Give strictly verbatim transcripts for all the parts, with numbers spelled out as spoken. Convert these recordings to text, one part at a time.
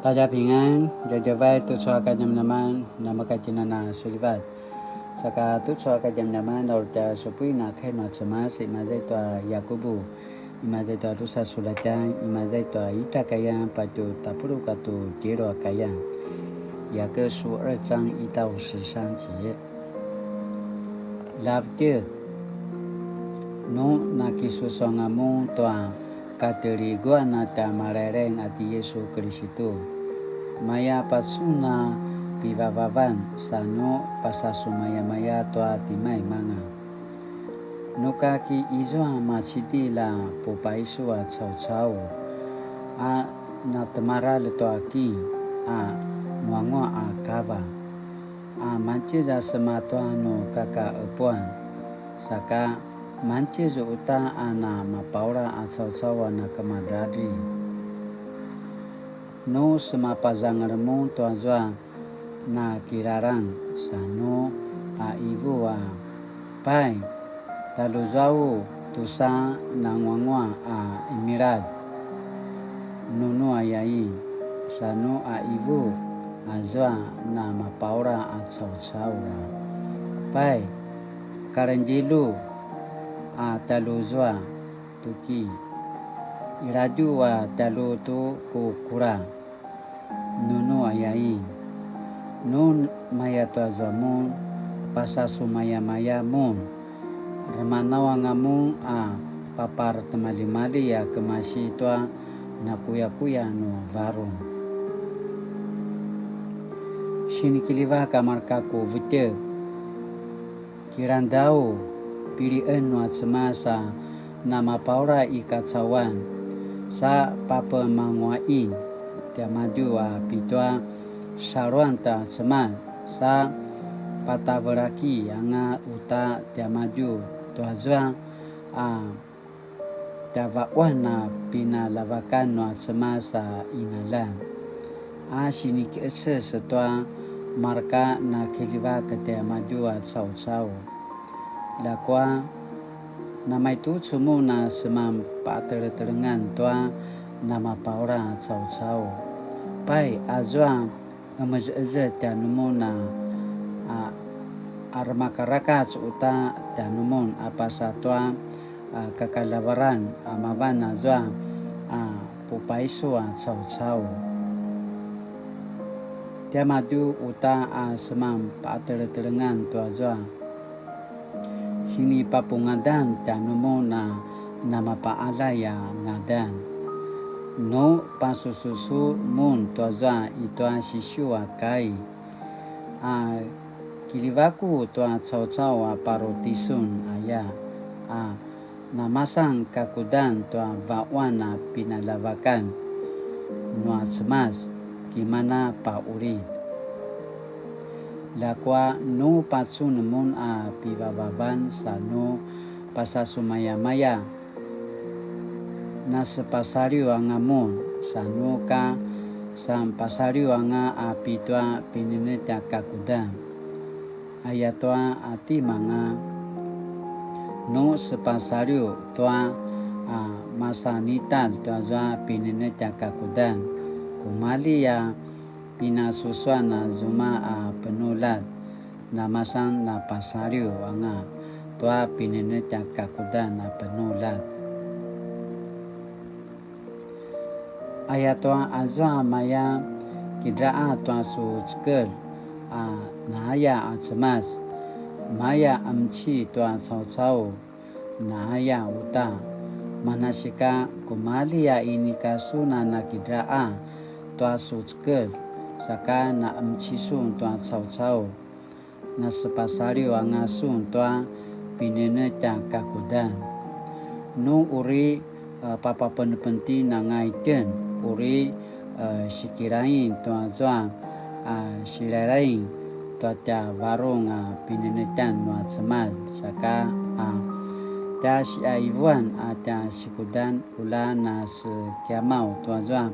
大家平安, djavadjavay tucu a kadjamadjaman, namakatjinana sulivat. Saka tucu a kadjamadjaman, uri tja supuin a kai nua Cemas, imaza i tua Yakubu, imaza i tua drusa sulatjan, imaza i tua ita kayan, patje tapuluq katua tjelu a kayan. 雅各書二章一到十三節. Lavdek, nu nakisusuanga mun tua kateliguan a tja Malailaing a ti Yisu Kilisitu, maya pacun a pivavavan sa nu pasasumayamaya tua timaimanga. Nu ka ki izua macidilj a pupaisu a caucau a natemalal tua king a nuanguaq a kava, a mantjez a sema tua nu kakaqepuan, saka mantjez uta a namapaula a caucau a nakemadradri. Nu semapazangal mun tuazua nakilalang sa nu a ivu a, pai, taluzuau tusa nanguanguaq a qemiladj, nunu ayain, sa nu a ivu azua namapaula a caucau a, pai, kalangdjelu a taluzua tuki, iladju a talu tu ku kula, nunu ayain. Nu maya tuazua mun, pasasumayamaya mun, remanauanga mun a paparetimaljimalji a kemasi tua nakuyakuya nua varung. Sinikiljivak a marka ku vetjek, kilangdau, pilien nua Cemas a namapaula i kacauan, sa papemanguaqin tiamadju a pitua saluan ta Cemas, sa patavelaki anga uta tiamadju tuazua a tjavaquan a pinaljavakan nua Cemas a qinaljan, a sinikiqeces tua marka nakiljivak tiamadju a caucau. Ljakua, namaitucu mun a seman paqateletelengan tua namapaula a caucau. Pai, azua qemezeqezez tjanumun a, a, a remakarakac uta tjanumun a pasa tua, a, kakaljavaran a mavan azua, a, pupaisu a caucau. Tiamadju uta a seman paqateletelengan tuazua, sinipapungadan tjanumun a namapaqaljay a ngadan. Nu pasususu mun tuazua i tua sisiu a kai, a kiljivaku tua caucau a parutisun aya, a namasan kakudan tua vaquan a pinaljavakan nua Cemas, kimana paqulid. Ljakua nu pacun mun a pivavavan sa nu pasasumayamaya, nasepasaliw anga mun, sa nu ka sanpasaliw anga a pitua pinenetj a kakudan. Ayatua a timanga, nu sepasaliw tua a masanitalj tuazua pinenetj a kakudan, kumalji a pinasusuan a zuma a penuljat, namasan napasaliw anga tua pinenetj a kakudan a penuljat. Ayatua azua maya kidraqa tua su cekelj a naya a Cemas, maya qemci tua caucau naya uta, manasika kumalji a inika sun a nakidraqa tua su cekelj, saka naqemci sun tua caucau, nasepasaliw anga sun tua pinenetj a kakudan. Nu uri, a, papapenepentin anga itjen, uri, a, sikilain tuazua, a, silailai tua tja varung a pinenetjan nua Cemas, saka, a, tja siqaivuan a tja sikudan ula nasekiamaw tuazua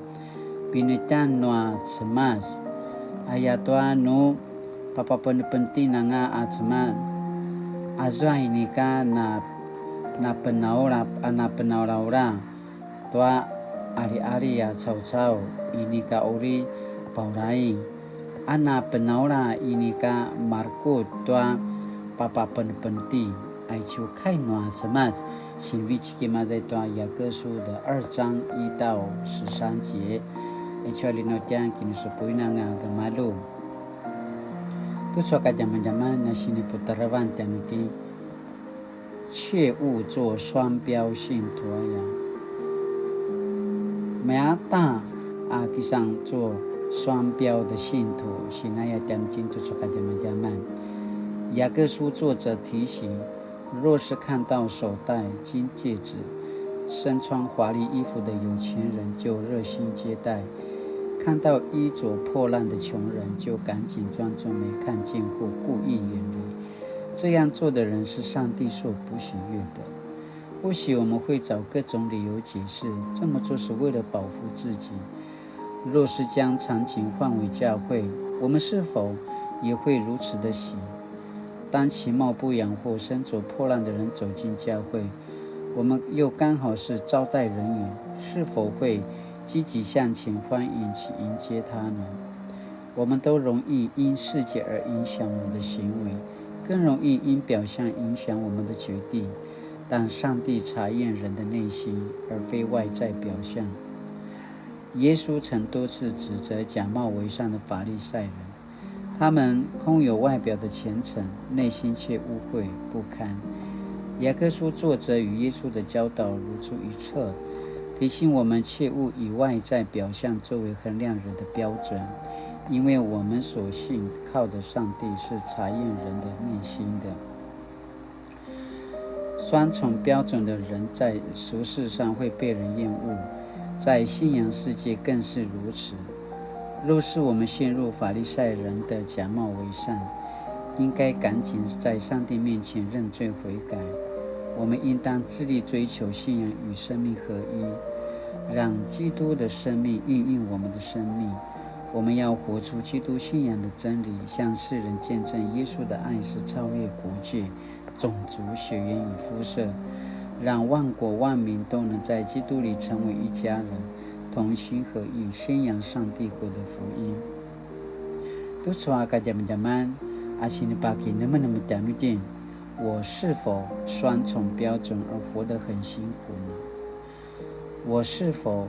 pinetjan nua Cemas. Ayatua nu papapenepentin anga a Cemas, azua inika na, napenaula, a napenaulaula tua aliali a caucau inika uri paulaing, a na penaula inika marekutj tua papapenepeneti. Aicu kai nua Cemas, sinivecik imaza i tua 雅各書的二章一到十三節. Aicu a linautjan kinisupuinanga a gemalju. Tucu a kadjamadjaman na siniputarevan tjanuitjen, 切勿做双标信徒 aya. Mayata a kisan 做双标的信徒, sinaya tjanuitjen tucu a kadjamadjaman. 雅各书作者提醒，若是看到手戴金戒指、身穿华丽衣服的有钱人，就热心接待；看到衣着破烂的穷人，就赶紧装作没看见或故意远离。这样做的人是上帝所不喜悦的。或许我们会找各种理由解释，这么做是为了保护自己。若是将场景换为教会，我们是否也会如此的行？当其貌不扬或身着破烂的人走进教会，我们又刚好是招待人员，是否会积极向前欢迎其、迎接他呢？我们都容易因世界而影响我们的行为，更容易因表象影响我们的决定。但上帝查验人的内心，而非外在表象。耶稣曾多次指责假冒为善的法利赛人，他们空有外表的虔诚，内心却污秽不堪。雅各书作者与耶稣的教导如出一辙，提醒我们切勿以外在表象作为衡量人的标准，因为我们所信靠的上帝是查验人的内心的。双重标准的人在俗世上会被人厌恶，在信仰世界更是如此。若是我们陷入法利赛人的假冒为善，应该赶紧在上帝面前认罪悔改。我们应当致力追求信仰与生命合一，让基督的生命运用我们的生命。我们要活出基督信仰的真理，向世人见证耶稣的爱是超越国界、种族、血缘与肤色，让万国万民都能在基督里成为一家人，同心合意宣扬上帝国的福音。Tucu a kadjamadjaman a sinipakinemenem tjanuitjen, 我是否双重标准而活得很辛苦呢？我是否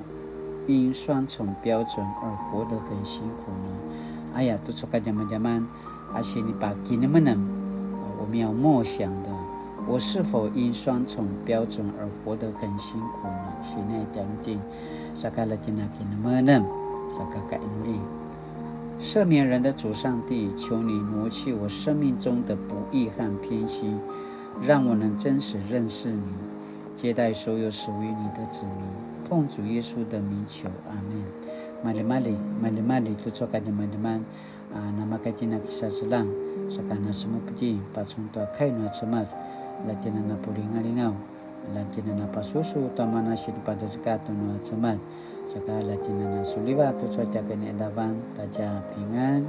因双重标准而活得很辛苦呢？Aya, tucu a kadjamadjaman a sinipakinemenem, 我们要默想的，我是否因双重标准而活得很辛苦呢？Sinaya tjanuitjen, saka la tjen a kinemenem, saka kainuli. 赦免人的主上帝，求你挪去我生命中的不义和偏心，让我能真实认识你，接待所有属于你的子民。奉主耶稣的名求，阿们。Maljimalji, maljimalji, tucu a kadjamadjaman, a, namaka tjen a kisaseljang, saka na semupu tjen, pacun tua kai nua Cemas, la tjen a na pulingalingaw, la tjen a na pasusu tua mana sinipadjadjekatj nua Cemas, saka la tjen a na suliva tucu a tja kinaqadavan, ta tja pingan.